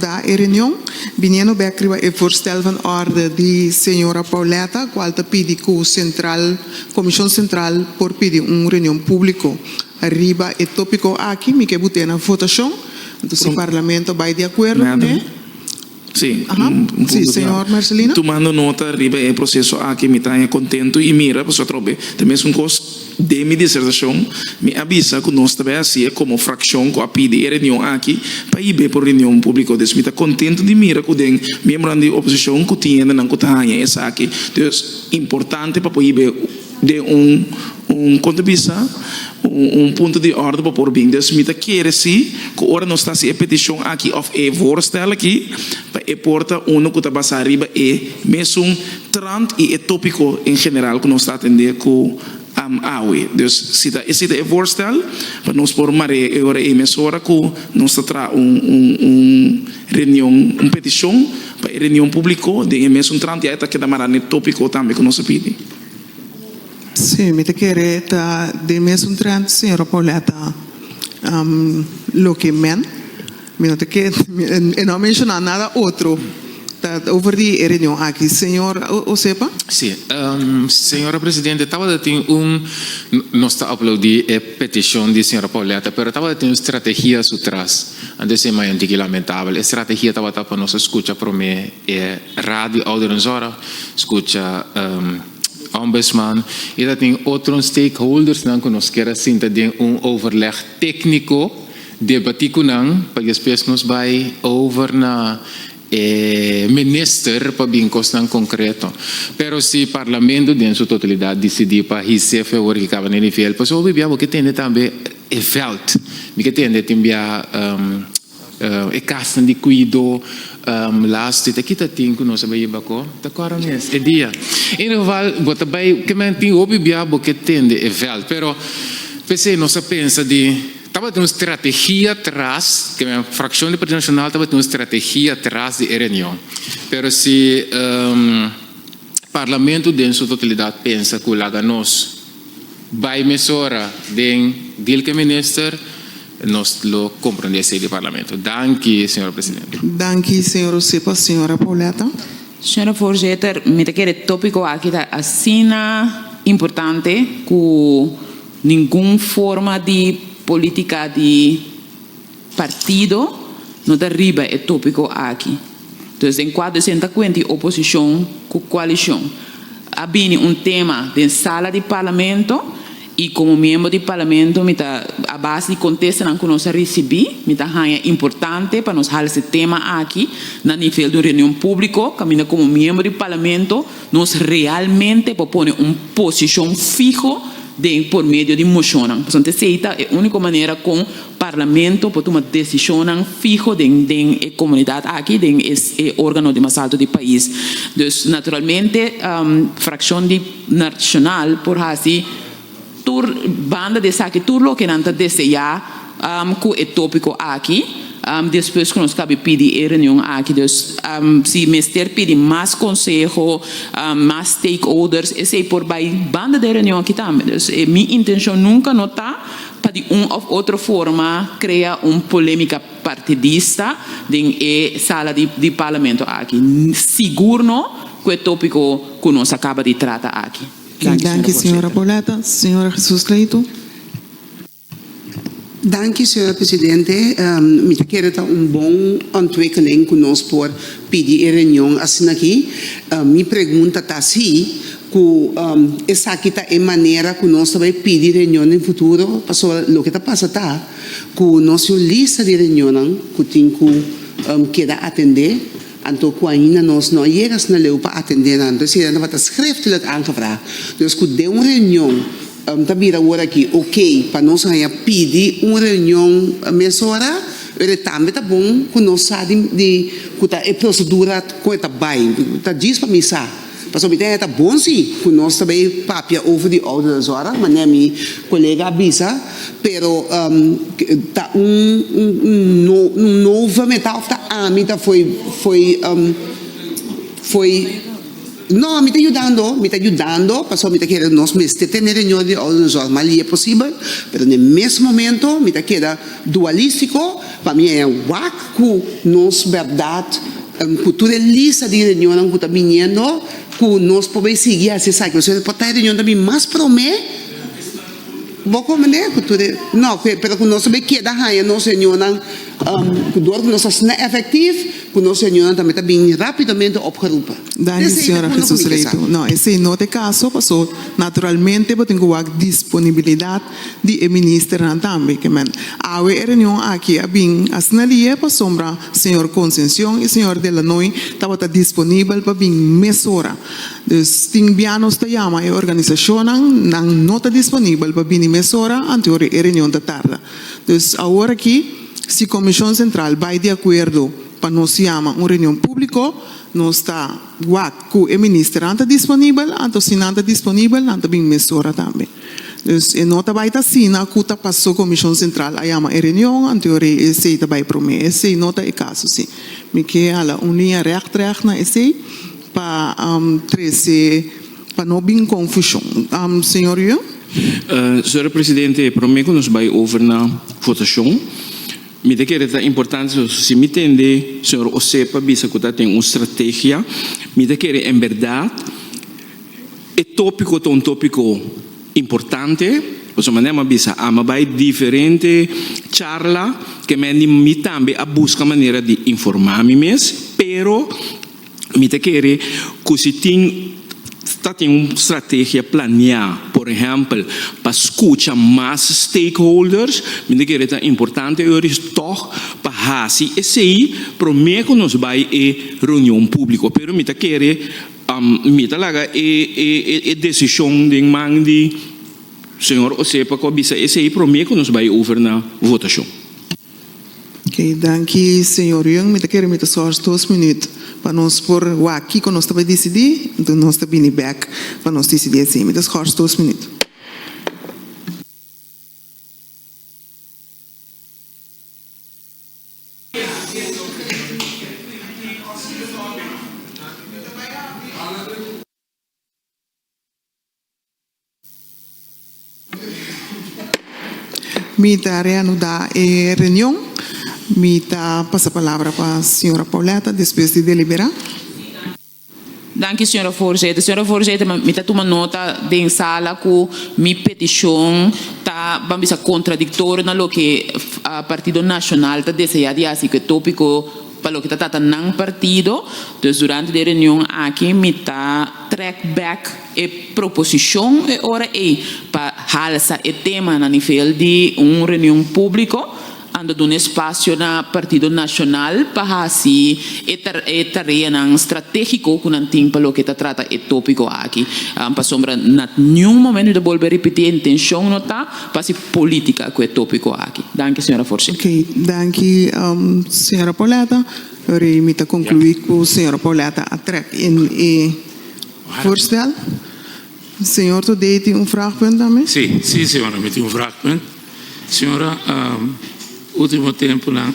solisitá e reunion. Biniendo bèk riba e voorstel van orde di señora Pauletta kual ta pidi ku sentral, Komishon Sentral por pidi un reunion públiko riba e tópiko aki. Mi ke but'é na votashon. Anto si Parlamento bai di akuerdo kuné. Sí, un punto Sí, señor Marcelino. Tumando nota riba e proceso aki mi ta haña contento y mira pasobra atrobe ta mesun cos den mi disertacion mi a bisa cu nos ta bay haci'e como fraccion cu a pidi e reunion aki pa hib'e pa un reunion publico. Dus mi ta contento di mira cu den miembronan di oposicion cu tin hendenan cu ta haña esaki. Dus importante pa por hib'e den un un kon ta bisa un punto di orde pa por bin. Dus mi ta kere si ku ora nos ta hasi e petishon aki òf e voorstel aki pa e por ta unu ku ta basá riba e mesun trant i e tópiko en general ku nos ta atendé ku awe. Dus si ta esei ta e voorstel pa nos por mar'é e ora ei mesora ku nos ta traha un un un reunion un petishon pa e reunion públiko den e mesun trant ya e ta keda mará na e tópiko tambe ku nos a pidi. Sí, mi ta kere ta den mesun trend, señora Pauletta, loke men, mi no ta kere, e no a menciona nada otro, ta over di e reunion aki. Señor Osepa? Sí, señora Presidente, tabata tin un, nos ta aplaudi e peticion di señora Pauletta, pero tabata tin un strategia su tras, anto esei maña un tiki lamentabel. E strategia tabata pa nos a scucha prome e Raad di Ouderenzorg, scucha. Ombudsman y ta tin otro stakeholdersnan cu nos kier a sinta den un overleg tecnico, debati cu nan pa despues nos bay over na e minister pa bin cosnan concreto. Pero si Parlamento den su totalidad dicidi pa hise favor ki caba na e nivel, pasobra hopi bia bo ke tende tambe e veld, mi ke tende tin bia. E kasnan di kuido lastu ta kita tin ku nos a bai yiba ko ta kòrda mes e dia. En ieder geval bo ta bai ke men tin hopi bia bo ke tende e vèlt pero p'esei nos a pensa di tabatin un strategia tras ke men frakshon di Partido Nashonal tabatin un strategia tras di e reunion pero si parlamento den su totalidat pensa ku laga nos Bai mesora den deal ke minister, nos lo comprende esey di parlamento. Danki, señora presidente. Danki, señor Osepa. Señora Pauletta. Señora voorzitter, mi ta kere topico aki ta asina importante cu ningun forma di politica di partido no ta riba e topico aki. Dus den cua desen ta cuenti oposicion cu coalicion. A bini un tema den sala di parlamento y como miembro di parlamento mi ta a base di contestanan cu nos a ricibi mi ta haya importante pa nos hala e tema aki na nivel di un reunion publico caminda como miembro di parlamento nos realmente por pone un posicion fiho den por medio di mocionnan. Pasobra esey ta e unico manera con Parlamento por tuma decisionnan fiho den den e comunidad aki, den e e organo di mas alto di pais. Dus naturalmente fraccion di Nacional por haci tur banda di esaki tur loke nan ta desea cu e topico aki despues cu nos cabe pidi e reunion aki. Dus si mester pidi mas conseho, mas stakeholders esey por bay banda di e reunion aki tambe. Dus mi intencion nunca no ta pa di un of otro forma crea un polemica partidista den e sala di di parlamento aki. Sigur no cu e topico cu nos a caba di trata aki. Danki, Danki, señora señora Pauletta. Señora Jesus Leito. Danki, señora presidente. Mi ta kere ta un bon ontwikkeling cu nos por pidi e reunion asina aki. Mi pregunta ta si Ku esaki ta e manera ku nos ta bai pidi reunion den futuro, pasobra loke ta pasa ta ku nos tin un lista di reunionnan ku tin ku keda atendé, anto ku ainda nos no a yega asina leu pa atendé nan. Entonces esei nan tabata schriftelijk aangevraagd. Dus ku den un reunion ta bira awor aki oke pa nos haña pidi un reunion mesora, pero tambe ta bon ku nos sa di ku ta e prosedura kon e ta bai. Ta djis pa mi sa. Pasobra mi ta haya ta bon si ku nos ta bay papia over di ouderenzorg, manera mi kolega a bisa, pero ta un un nova meta of ta ami ta fo'i fo'i fo'i. No, mi ta yudando, mi ta yudando, pasobra mi ta kere nos mester tene reunion di ouderenzorg mas lie posibel, pero na e mes momento mi ta keda dualístiko pa mi haña wak ku nos bèrdat, ku tur e lista di reunionnan ku ta biniendo, ku nos por bay sigui hasi esaki. Pasobra por ta e reunion ta bin mas promé, bo komprendé? Ku tur e, no, pero ku nos ta bay keda haña nos reunionnan, ku dor ku nos ta asina efektif, Ku nos reunionnan tambe ta bini rápidamente opgeroepen. Danki Esei ta señora uno ku Jesus mi ke sa. Reito. No, esei no ta e kaso, paso naturalmente bo tin ku wak disponibilidat di e ministernan tambe. Ke men, awe e reunion aki a bin asina lie pasobra señor Concencion i señor Delanoy tabata disponibel pa bin mesora. Dus tin bia nos ta yama e organisashonnan, nan no ta disponibel pa bini mesora, anto e reunion ta tarda. Dus awor aki. Si Komishon Sentral bai di akuerdo pa nos yama un reunion públiko, nos ta wak ku e ministernan ta disponibel, anto si nan ta disponibel nan ta bin mesora tambe. Dus e no ta bai ta asina ku ta pasó Komishon Sentral a yama e reunion, anto e rei esei ta bai promé. Esei no ta e kaso si. Mi ke hala un liña règt règt na esei pa trese pa no bin konfushon. Señor Young. Señora Presidente, prome ku nos bai over na votashon, mi ta kere ta importante si mi tende señor Osepa bisa ku ta tin un strategia, mi ta kere en bèrdat e tópiko ta un tópiko importante, pasobra manera mi a bisa ami a bai diferente charla ke men di mi tambe a buska manera di informá mi mes, pero Mi ta kere ku si tin ta tin un strategia planeá, por ehèmpel, pa skucha mas stakeholders, mi ta kere ta importante oris tòg pa hasi esei promé ku nos bai e reunion públiko. Pero mi ta kere mi ta laga e e desishon den man di señor Osepa ku a bisa esei promé ku nos bai over na votashon. Ok, danki señor Young. Mi ta kere mi ta sòrs dos minuut pa nos por wak kiko nos ta bai disidí, enton nos ta bini bèk pa nos disidí esei. Mi ta skòrs dos minuut. Mi ta reanudá e reunion. Mi ta pasa palabra pa señora Pauletta despues di deliberá. Danki señora voorzitter. Señora voorzitter, mi ta tuma nota den sala ku mi petishon ta ban bisa kontradiktorio na loke Partido Nashonal ta deseá di hasi ku e topiko pa loke ta trata nan partido. Dus durante di e reunion aki mi ta trek bek. E proposishon e ora ei pa halsa e tema na nivel di un reunion públiko, ando duna espasio na Partido Nashonal pa hasi e e tareanan stratégiko ku nan tin pa loke ta trata e tópiko aki. Pasobra na niun momento mi ta bolbe ripití e intenshon no ta pa hasi polítika ku e tópiko aki. Danki señora voorzitter. Oké, danki señora Pauletta. Ora ei mi ta konkluí ku señora Pauletta a trèk in e. Voorstel. Señor Todé tin un vraagpunt tambe? Sí, sí señora, mi tin un vraagpunt. Señora, ultimo temponan.